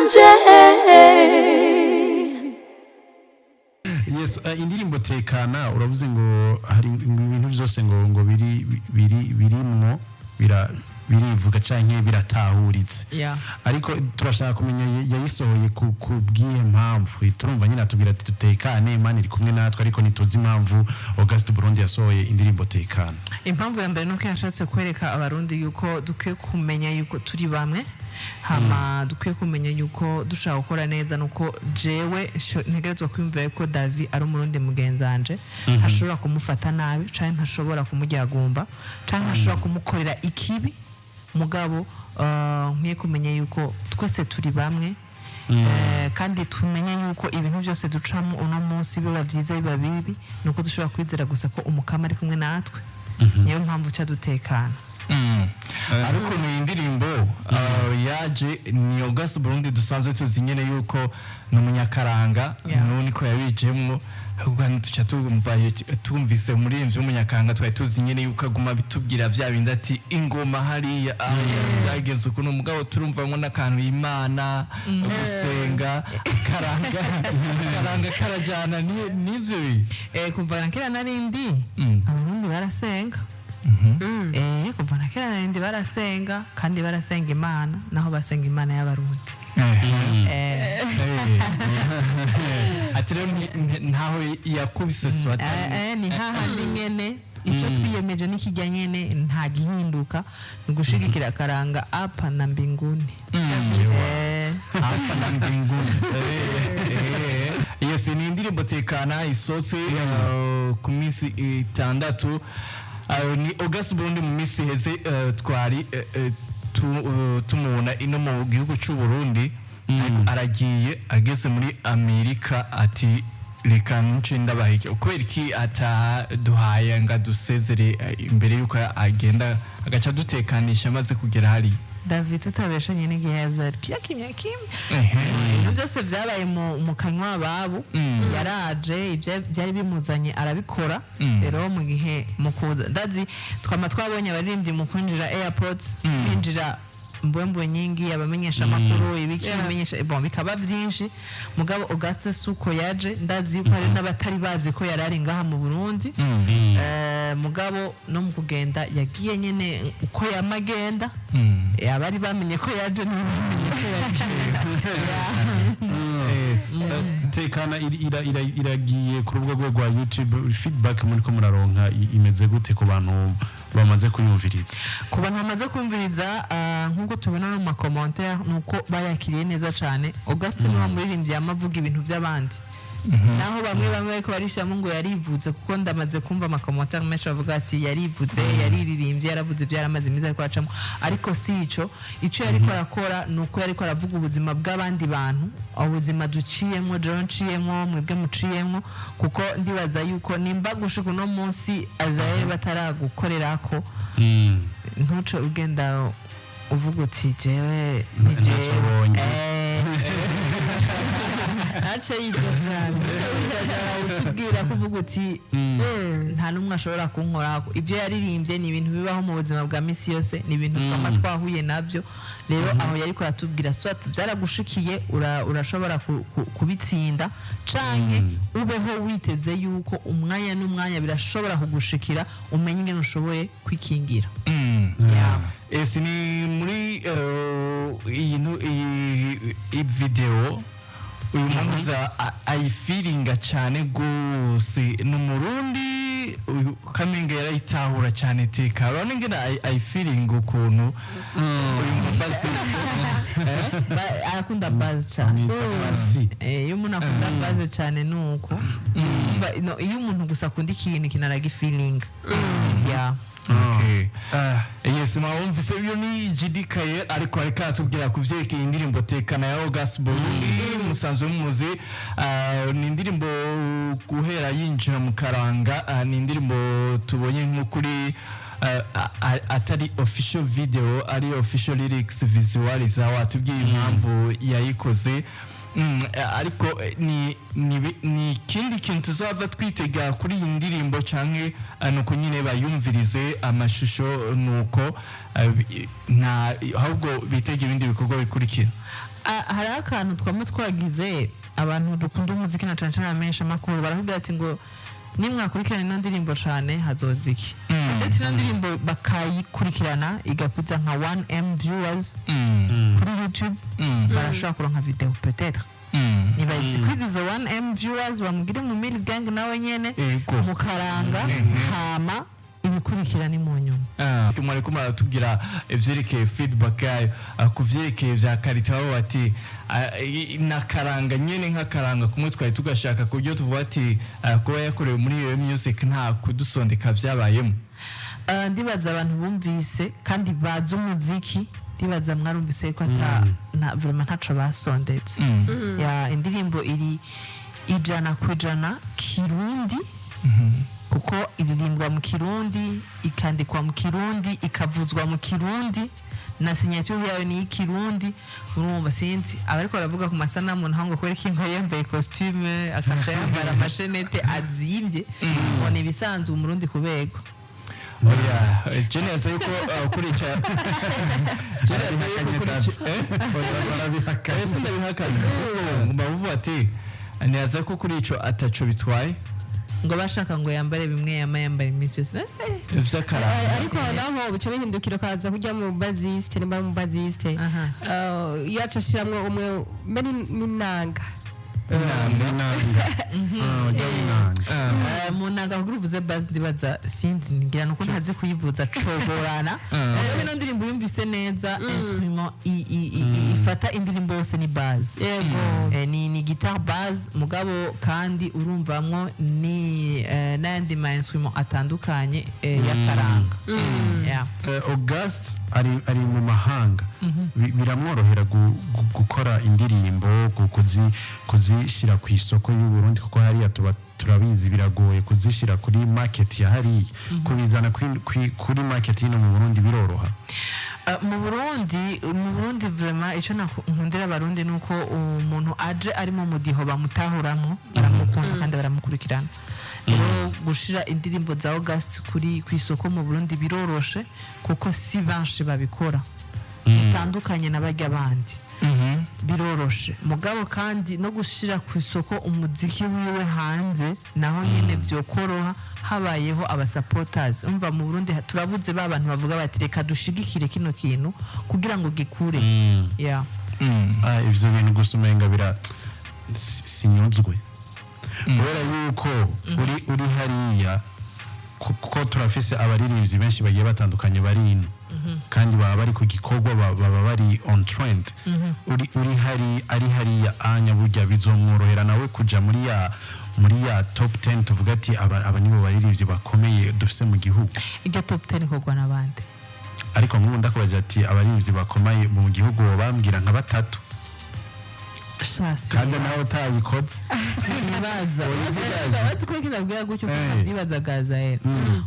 Yanje. Yes, indirimbo Tekana, uravuze ngo hari ibintu byose ngo biri birimwo birivuga canke biratahuritse. Ariko turashaka kumenya yayisohoye ku bw'ihe mpamvu. Turumva nyine atubwira ati dutekane, Imana iri kumwe natwe, ariko ntituzi impamvu August Burundi yasohoye indirimbo Tekana. Impamvu ya mbere nuko yashatse kwereka Abarundi yuko dukwiye kumenya yuko turi bamwe, hama dukwiye kumenya yuko dushaka gukora neza, nuko jewe ntegerezwa kwiyumvira yuko Davi ari Umurundi mugenzanje, ntashobora kumufata nabi canke ntashobora kumuryagumba canke ntashobora kumukorera ikibi. Mugabo nkwiye kumenya yuko twese turi bamwe, kandi tumenye yuko ibintu byose ducamo uno munsi, biba byiza biba bibi, ni uko dushobora kwizera gusa ko Umukama ari kumwe natwe. Niyo mpamvu cya dutekana. Ariko ni indirimbo yaje ni August Burundi dusanzwe tuzi nyene yuko ni umunyakaranga. N'ubu niko yabijemwo, ariko kandi tuca tumva tumvise umuririmbyi w'umunyakaranga, twari tuzi nyene yuko aguma bitubwira vya bindi ati ingoma hariya hariya byageze ukuntu, mugabo turumvamwo n'akantu Imana, gusenga, karanga karanga karajyana n'ivyo bintu. Kuva na kera narindi Abarundi barasenga. Kuva na kera narindi barasenga, kandi barasenga Imana, naho basenga Imana y'Abarundi. Ati rero ntaho yakubise swata. Ni hahandi nyene icyo twiyemeje nikijya nyene, nta gihinduka, ni ugushigikira akaranga apa na mbinguni. Hapa na mbinguni. Yes, ni indirimbo Tekana isotse ku minsi 6. Ni August Burundi mu minsi iheze twari tumubona ino mu gihugu cy'u Burundi, ariko aragiye ageze muri Amerika ati reka nce ndabahike. Kubera iki ataduhaye ngo adusezere imbere yuko agenda, agaca dutekanisha amaze kugera hariya? David, tutabeshanye, n'igihe yaza kimya kimya kimya, ibintu byose byabaye mu kanywa babo. Yaraje, ibyo byari bimuzanye arabikora. Rero mu gihe mu kuza, ndazi twama twabonye abaririmbyi mu kwinjira airport binjira mbwembwe nyingi, abamenyesha amakuru, ibiki, bimenyesha, bon, bikaba byinshi. Mugabo Auguste suko yaje, ndazi yuko hari n'abatari bazi ko yari ari ngaha mu Burundi. Mugabo no mu kugenda yagiye nyene uko yamagenda. Abari bamenye ko yaje nibo bamenye ko yagiye. Tekana iragiye ku rubuga rwe rwa YouTube. Feedback muri ko muraronka imeze gute ku bantu bamaze kuyumviriza? Ku bantu bamaze kumviriza, nk'uko tubona no mu ma commentaires, ni uko bayakiriye neza cyane. Augustin niwe muririmbyi yama avuga ibintu by'abandi, naho bamwe bamwe ariko barishiramo ngo yarivutse, kuko ndamaze kumva ama commentaires menshi bavuga ati yarivutse, yariririmbye, yaravuze ibyo yaramaze iminsi ariko aracamo. Ariko si ico. Ico yariko arakora ni uko yariko aravuga ubuzima bw'abandi bantu, ubuzima duciyemwo, jewe nciyemwo, mwebwe muciyemwo, kuko ndibaza yuko nimba gushika uno munsi azaye bataragukorerako, ntuce ugenda uvuga uti jewe ni Ntacyo jewe. ubonye. Ntaco yidojana utubwira kuvuga uti nta n'umwe ashobora kunkorako. Ibyo yaririmbye ni ibintu bibaho mu buzima bwa misi yose, ni ibintu twama twahuye nabyo. Rero aho yariko aratubwira so byaragushikiye, urashobora kubitsinda canke ubeho witeze yuko umwanya n'umwanya birashobora kugushikira, umenye ingene ushoboye kwikingira. Yeah. Ese ni muri iyi iyi video uyu muhuza ayifiringa cyane gose ni Umurundi uyu Kamenge, yarayitahura cyane teka. Urabona ingene ayifiringa ukuntu uyu mubazi. Arakunda buzz cyane. Basi. Iyo umuntu akunda buzz cyane ni uko. No, iyo umuntu gusa akunda ikintu, ikintu aragifilinga, yeah. Okay. Yes, mwumvise iyo ni GD Kaye, ariko aratubwira ku vyerekeye indirimbo Tekana ya August Burundi musanzwe muzi. Ni indirimbo guhera yinjira mu karanga, ni indirimbo tubonye nko kuri atari official video, ari official lyrics visualizer. Watubwiye impamvu yayikoze. Ariko ni ikindi kintu tuzava twitega kuri iyi ndirimbo canke nuko nyine bayumvirize amashusho, nuko nta ahubwo bitega ibindi bikorwa bikurikira? Ah, hariho akantu twama twagize, abantu dukunda umuziki na cane cane amenshi amakuru baravuga ati ngo nimwakurikirana ino ndirimbo cane hazoza iki. Ndetse ino ndirimbo bakayikurikirana igakuza nka 1M viewers kuri YouTube, barashobora kuronka video peut-être. Nibayikwiza izo 1M viewers, bamugire mu mil gang nawe nyene mukaranga, hama ibikurikira ni mu nyuma. Ah, mwariko muratubwira ivyerekeye feedback yayo, ku vyerekeye vya qualité, babo bati nakaranga nyene nk'akaranga kumwe twari tugashaka, ku buryo tuvuga ati kuba yakorewe muri iyo music nta kudusondeka vyabayemo. Ndibaza abantu bumvise kandi bazi umuziki, ndibaza mwarumvise ko ata na vraiment ntaco basondetse. Ya, indirimbo iri 100% Kirundi, kuko iririmbwa mu Kirundi, ikandikwa mu Kirundi, ikavuzwa mu Kirundi, na signature yayo ni iy'ikirundi. Urumva, sinzi abariko baravuga ku masanamu naho ngo kubera ko yambaye costume, akaca yambara amachaînettes azimvye, ngo ni ibisanzwe Umurundi kubegwa. Oya, je neza yuko kuri ica je neza yuko kuri ica Barabihakana. Sindabihakana, ngomba kuvuga ati neza ko kuri ico ataco bitwaye. Ngo bashaka ngo yambare bimwe yama yambara iminsi yose. Vy'akaranga. Ariko naho bica bihindukira, ukaza kujya mu bassiste, nimba mu bassiste iyo aca ashiramwo umwe mbere n'inanga. Inanga. Ujya w'inanga. Mu nanga, kugira uvuze bass, ndibaza sinzi, ngira nuko ntazi kuyivuza, cogorana. Rero ino ndirimbo yumvise neza, instrument ifata indirimbo yose ni bass. Ni guitare bass, mugabo kandi urumvamwo ni n'ayandi ma instrument atandukanye y'akaranga. Yeah. August ari mu mahanga. Biramworohera gukora indirimbo, kuzishyira ku isoko y'u Burundi, kuko hariya tuba turabizi biragoye kuzishyira kuri market ya hariya, kubizana kuri market hino mu Burundi biroroha? Mu Burundi vraiment icyo nkundira Abarundi ni uko umuntu aje ari mu mudiho bamutahuramwo, baramukunda kandi baramukurikirana. Rero gushira indirimbo za August kuri ku isoko mu Burundi biroroshe, kuko si benshi babikora, bitandukanye na barya bandi, biroroshe. Mugabo kandi no gushira ku isoko umuziki wiwe hanze naho nyine vyokoroha habayeho abasupporters. Umva, mu Burundi turabuze ba bantu bavuga bati reka dushigikire kino kintu kugira ngo gikure, yeah. Ah, ivyo bintu gusa umenga bira sinyuzwe, kubera yuko uri hariya, kuko turafise abaririmbyi benshi bagiye batandukanye bari ino kandi baba bari ku gikorwa, baba bari on trend. Uri hari ari hariya anya, burya bizomworohera nawe kuja muri ya top 10, tuvuga ati aba nibo baririmbyi bakomeye dufise mu gihugu. Iryo top 10 ikorwa n'abandi. Ariko nk'ubu ndakubaza ati abaririmbyi bakomeye mu gihugu, bambwira nka batatu. Shasi. Kandi nawe utayikoze. Sinibaza. Uretse ko kinabwira gutyo kuko nabyibazaga Gazael,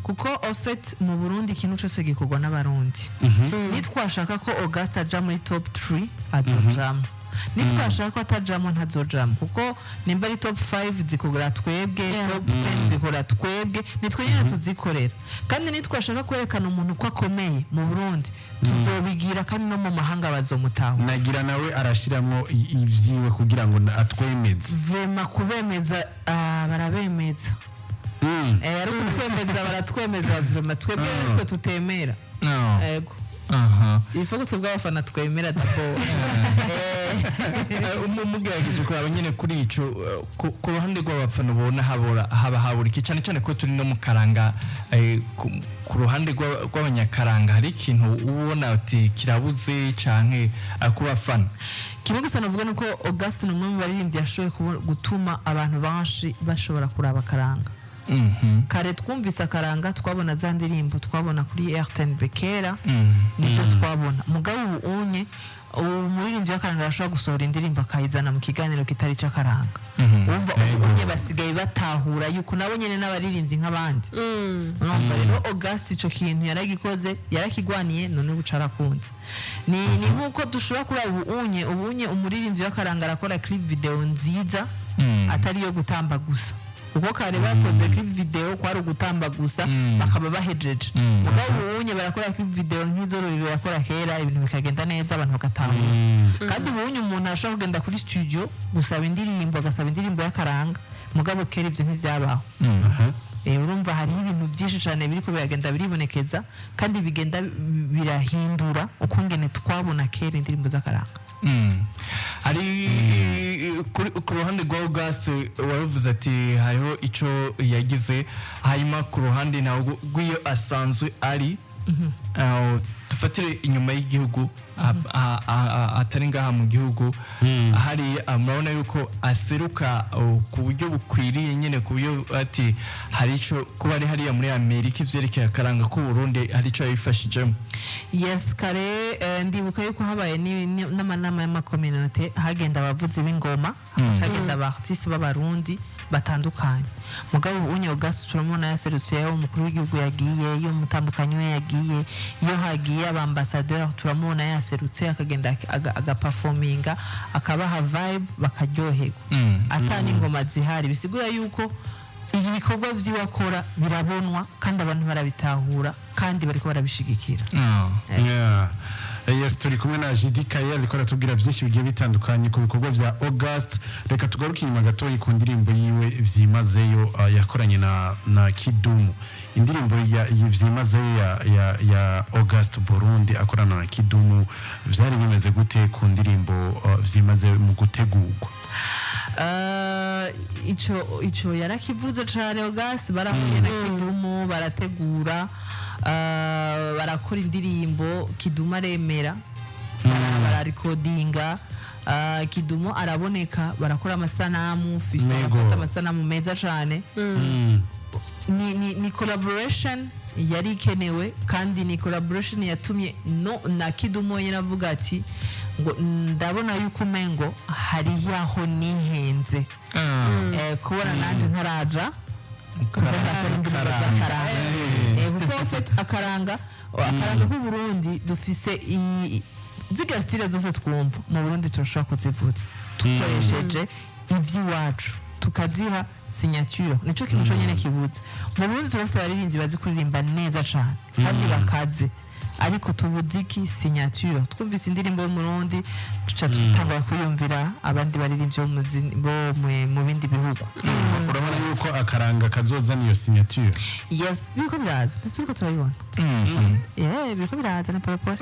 kuko au fait mu Burundi ikintu cyose gikorwa n'Abarundi. Nitwashaka ko Auguste aja muri top 3 azojamo, nitwashaka ko atajamo ntazojamo, kuko nimba ari top 5 zikora twebwe, top 10 zikora twebwe, nitwe nyine tuzikorera. Kandi nitwashaka kwerekana umuntu ko akomeye mu Burundi tuzobigira, kandi no mu mahanga bazomutahura. Nagira nawe arashiramwo ivyiwe kugira ngo atwemeze. Vraiment kubemeza, barabemeza. Ariko kutwemeza baratwemeza vraiment, twebwe nitwe tutemera. No. Yego. Il faut ko twebwe abafana twemera d'abord. Mugerageje kuraba nyine kuri ico, ku ruhande rw'abafana ubona habura haba habura iki, cyane cyane ko turi no mu karanga, ku ruhande rw'abanyakaranga hari ikintu ubona ati kirabuze canke ku bafana? Kimwe gusa navuga nuko Augustin umwe mu baririmbyi yashoboye gutuma abantu benshi bashobora kuraba akaranga. Kare twumvise akaranga, twabona za ndirimbo twabona kuri RTNB kera, nibyo twabona. Mugabo ubu unye Umuririmbyi w'akaranga arashobora gusohora indirimbo akayizana mu kiganiro kitari icy'akaranga. Wumva ubunye basigaye batahura yuko nabo nyene n'abaririmbyi nk'abandi. Urumva rero August ico kintu yaragikoze, yarakigwaniye, none ubu carakunze. Ni nkuko dushobora kuraba ubu unye umuririmbyi w'akaranga arakora clip video nziza atari iyo gutamba gusa, kuko kare bakoze clip video kwari ugutamba gusa, bakaba bahejeje. Mugabo ubu unye barakora clip video nk'izo Ruriro yakora kera, ibintu bikagenda neza, abantu bagatahura. Kandi ubu unye umuntu ashobora kugenda kuri studio gusaba indirimbo, agasaba indirimbo y'akaranga, mugabo kera ivyo ntivyabaho. Urumva hariho ibintu byinshi cyane biriko biragenda biribonekeza kandi bigenda birahindura ukungene twabona kera indirimbo z'akaranga. Hari ku ruhande rwa August waravuze ati hariho ico yagize, hanyuma ku ruhande nawe rw'iyo asanzwe ari, dufatire inyuma y'igihugu, atari ngaha mu gihugu, hari murabona yuko aseruka ku buryo bukwiriye nyine, ku buryo ati hari ico kuba ari hariya muri Amerika ivyerekeye akaranga k'u Burundi hari ico yabifashijemo? Yes, kare ndibuka yuko habaye n'amanama y'amakominote, hagenda abavuzi b'ingoma, hagenda aba artiste b'abarundi batandukanye. Mugabo ubu unye August turamubona yaserutse, iyo umukuru w'igihugu yagiye, iyo umutambukanyi we yagiye, iyo hagiye abambasadeur, turamubona yaserutse, akagenda agaperforminga, akabaha vibe, bakaryoherwa ata n'ingoma zihari. Bisigura yuko ibi bikorwa vy'iwe akora birabonwa kandi abantu barabitahura kandi bariko barabishigikira. Yeah. Yes, turi kumwe na Jidi Kaye, ariko aratubwira byinshi bigiye bitandukanye ku bikorwa vya August. Reka tugaruke inyuma gatoyi ku ndirimbo yiwe Vyimazeyo, yakoranye na Kidumu. Indirimbo ya Vyimazeyo ya August Burundi akorana na Kidumu, vyari bimeze gute ku ndirimbo Vyimazeyo mu gutegurwa? Ico yarakivuze cane August. Barahuye na Kidumu, barategura, barakora indirimbo, Kidumu aremera, bararikodinga, Kidumu araboneka, barakora amasanamu, Fiston arafata amasanamu meza cane. Ni collaboration yari ikenewe kandi ni collaboration yatumye no na Kidumu wenyine avuga ati ngo ndabona yuko umengo hari yaho nihenze, kubona nanjye ntaraja kuva ndakora indirimbo z'akaranga. Kuko en fait akaranga k'u Burundi dufise zirya style zose twumva mu Burundi turashobora kuzivuza dukoresheje ivy'iwacu, tukaziha signature. Nico kintu conyene kibuze mu Burundi. Turafise abaririmbyi bazi kuririmba neza cane kandi bakaze, ariko tubuze iki? Signature. Twumvise indirimbo y'umurundi tuca tutangura kuyumvira abandi baririmbyi bo mu bindi bihugu. Urabona yuko akaranga kazozana iyo signature? Yes, biriko biraza, turiko turabibona. Yeah, biriko biraza na polepole.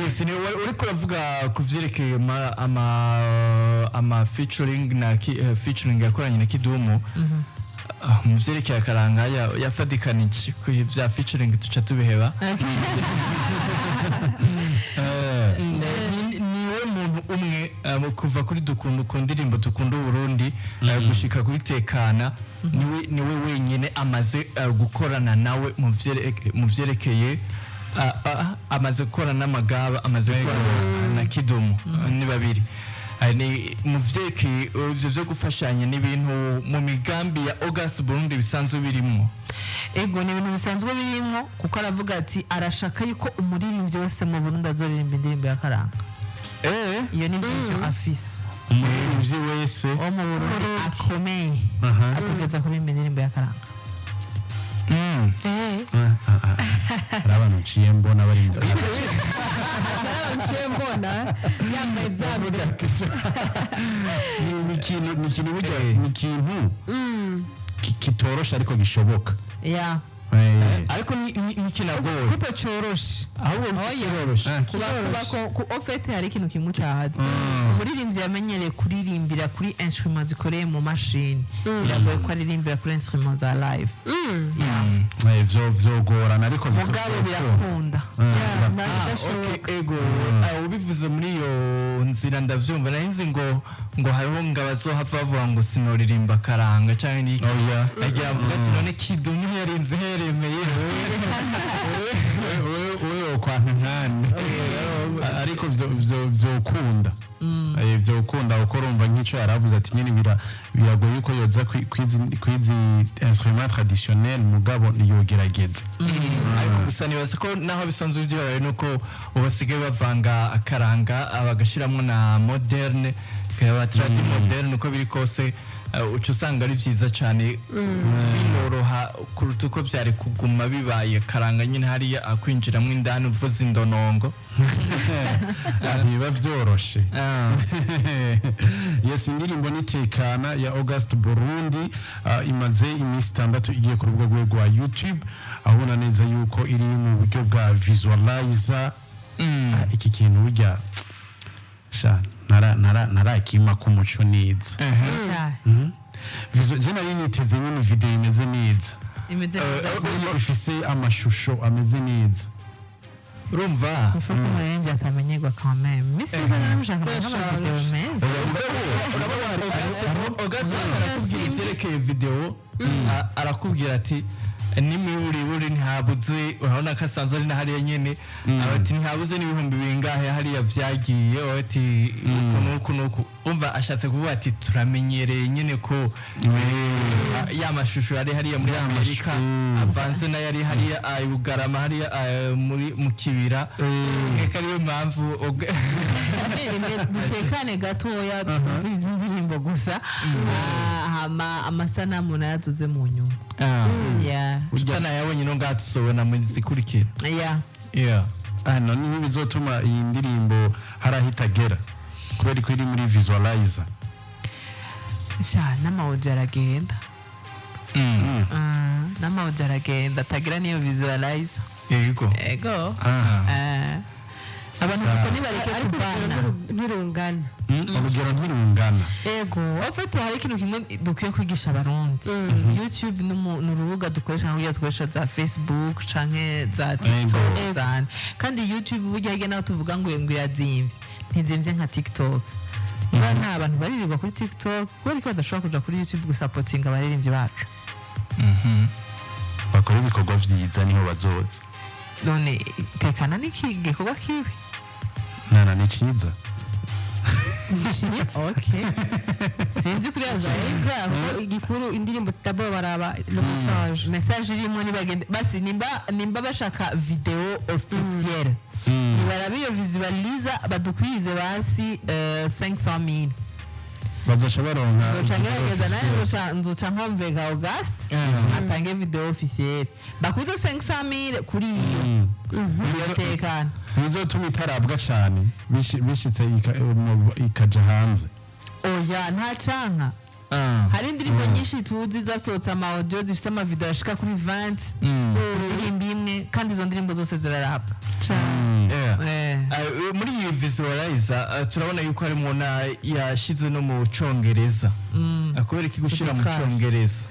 Yes, ni uriko uravuga ku vyerekeye ama featuring na featuring yakoranye na Kidumu. Mu vyerekeye akaranga yafadikanije ku vya featuring tuca tubiheba. Niwe muntu umwe, kuva kuri dukunda ku ndirimbo Dukunda Uburundi, gushika kuri Tekana, niwe wenyine amaze gukorana nawe mu vyerekeye, amaze gukorana n'amagaba, amaze gukorana na Kidumu, ni babiri. Ni mu vyerekeye ivyo vyo gufashanya n'ibintu mu migambi ya August Burundi bisanzwe birimwo? Ego, ni ibintu bisanzwe birimwo, kuko aravuga ati arashaka yuko umuririmbyi wese mu Burundi azoririmba indirimbo y'akaranga. Iyo ni vision afise. Umuririmbyi wese wo mu Burundi akomeye ategereza kuririmba indirimbo y'akaranga. Hari abantu nciye mbona bari mu kazi. Nciye mbona yambaye bya Ni ikintu burya, ni ikintu kitoroshe ariko gishoboka. Ariko nikinagoye. Kuko coroshe. Ahubwo kiroroshe. Kuba ko au fait hari ikintu kimwe utahazi: umuririmbyi yamenyereye kuririmbira kuri instrument zikoreye mu mashini, biragoye ko aririmbira kuri instrument za live. Vyogorana ariko Mugabo birakunda. Okay, ego, ubivuze muri iyo nzira ndavyumva. Nari nzi ngo hariho ngo abazohava bavuga ngo sinoririmba karanga canke niki. Oya. Nagira mvuga ati none Kidumu yarinze heremeye? Wewe ukwanka nkani. Ariko vyokunda. Vyokunda kuko urumva nk'ico yaravuze ati nyene biragoye yuko yoza kwizi instrument traditionnel, mugabo yogerageza. Ariko gusa nibaza ko naho bisanzwe byabaye, nuko ubu basigaye bavanga akaranga, bagashyiramo na moderne, kaba tradi moderne. Uko biri kose, uca usanga ari byiza cyane, binoroha kuruta uko byari kuguma bibaye karanga nyine hariya akwinjiramo indani uvuza indonongo. Biba vyoroshe. Yes, indirimbo nitekana ya August Burundi imaze iminsi 6 igiye ku rubuga rwe rwa YouTube, aho ubona neza yuko iri mu buryo bwa visualizer. Iki kintu burya sha narakima ku muco neza. Je nari niteze nyine video imeze neza. Imeze neza. Nyine ifise amashusho ameze neza. Urumva. Il faut ko umuririmbyi atamenyerwa quand même, misi yose naramushaka nk'amavideo meza. Augustin arakubwira ibyerekeye video, arakubwira ati n'imiburiburi ntihabuze. Urabona ko asanzwe ari na hariya nyene, ati ntihabuze n'ibihumbi bingahe hariya vyagiye, ati uku n'uku n'uku. Umva, ashatse kuvuga ati turamenyereye nyene ko ya mashusho yari hariya muri Amerika avanze n'ayari hariya i Bugarama, hariya muri mu kibira. Reka ariyo mpamvu Rimwe dutekane gatoya, twumve izi ndirimbo gusa. Hama amasanamu nayo atuze mu nyuma. Yeah. Tutanayabonye no ngaha, tuzobona mu zikurikira. Yeah. Yeah. Hano niho bizotuma iyi ndirimbo hari aho itagera kubera ko iri muri visualizer. Sha, n'amawudi aragenda. N'amawudi aragenda atagira niyo visualizer. Yego. Ego. Abantu gusa nibareke Ariko kuvana. urugero ntirungana. Urugero ntirungana. Ego. En fait, hari ikintu kimwe dukwiye kwigisha Abarundi. YouTube ni urubuga dukoresha nka kurya dukoresha za Facebook canke za TikTok zane. Kandi YouTube burya hirya naho tuvuga ngo irazimvye, ntizimvye nka TikTok. Niba nta bantu baririrwa kuri TikTok, kubera ko badashobora kuja kuri YouTube gusapotinga abaririmbyi bacu? Bakora ibikorwa vyiza niho bazoza. None tekana ni igikorwa kibi? Nana ni ciza. Okay, sinzi kuri Neza, kuko igikuru indirimbo d'abord baraba le message. Message irimo, nibagende basi nimba bashaka video officielle, nibarabe iyo visualizer, badukwize basi 500,000. Bazoca baronka. Nzoca ngerageza nawe, nzoca nkomveka August atange video officielle, bakuze 500,000 kuri iyo tekana. Bizotuma itarabwa cane bishitse ikaja hanze. Oya, nta canka. Hari indirimbo nyinshi tuzi zasohotse ama audio zifite amavideo ashika kuri 20, indirimbo imwe, kandi izo ndirimbo zose zirarabwa. Yeah. Muri iyi visualizer, turabona yuko harimo na yashize no mu Congereza. Kubera iki gushyira mu Sous-titrage. Congereza?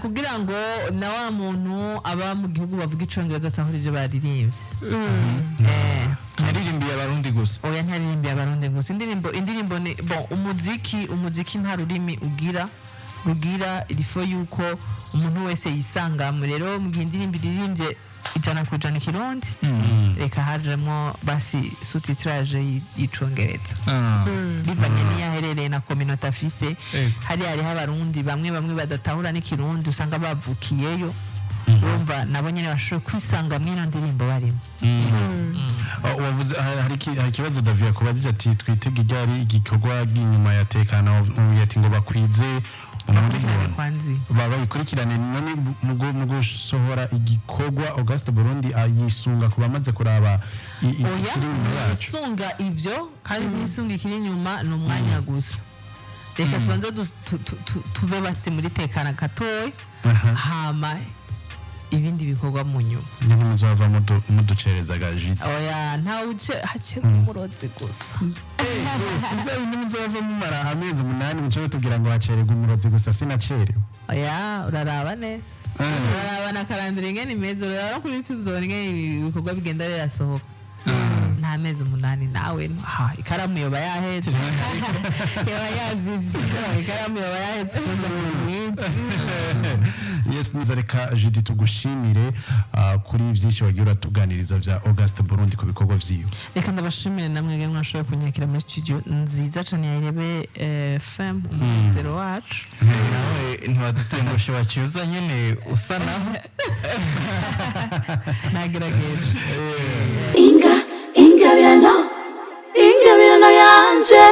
Kugira ngo na wa muntu aba mu gihugu bavuga Icongereza atahura ibyo baririmbye. Yaririmbiye Abarundi gusa? Oya, ntaririmbiye Abarundi gusa. Indirimbo ni bon, umuziki nta rurimi ugira rugira, il faut yuko umuntu wese yisangamo. Rero mu gihe indirimbo iririmbye 100% Ikirundi, reka hajemo basi sous-titrage y'Icongereza, bivanye n'iyo aherereye na communauté afise. Hariya hariho Abarundi bamwe bamwe badatahura n'Ikirundi, usanga bavukiyeyo. Urumva nabo nyene bashobora kwisanga mw'ino ndirimbo barimo. Wavuze hari ikibazo David yakubajije ati twitege ryari igikorwa inyuma ya tekana? Wavuze ati ngo bakwize umuriyoni. Kwanzi. Bayikurikirane. None mu gusohora igikorwa, Auguste Burundi ayisunga ku bamaze kuraba Oya. ikiri inyuma yacu? Ntisunga ibyo, kandi ntisunga ikiri inyuma, ni umwanya gusa. Reka tubanze tube basi muri tekana gatoya, hama ibindi bikorwa mu nyuma. Nyine muzava muducereza gajita. Oya, ntawe uce hace umurozi gusa. Si bya bindi muzava mumara amezi 8 muce mutubwira ngo hacererwa umurozi gusa, sinacerewe. Oya, uraraba neza, uraraba na karandira ingene imeze, uraraba no kuri YouTube uzobona ingene ibikorwa bigenda birasohoka. Nta Amezi 8 nawe ha ikaramu yoba yahetse. Yaba yazivye. Ikaramu yoba yahetse, uja mu bindi. Yes, neza. Reka Judith tugushimire kuri byinshi wagiye uratuganiriza bya August Burundi ku bikorwa vyiwe. Reka ndabashimire namwe mwashoboye kunyakira muri studio nziza cyane ya Irebe FM, umunezero wacu. Nawe ntiwadutengushe, waciye nyine usa naho. Nagerageje. Inga ingabirano, ingabirano yanje.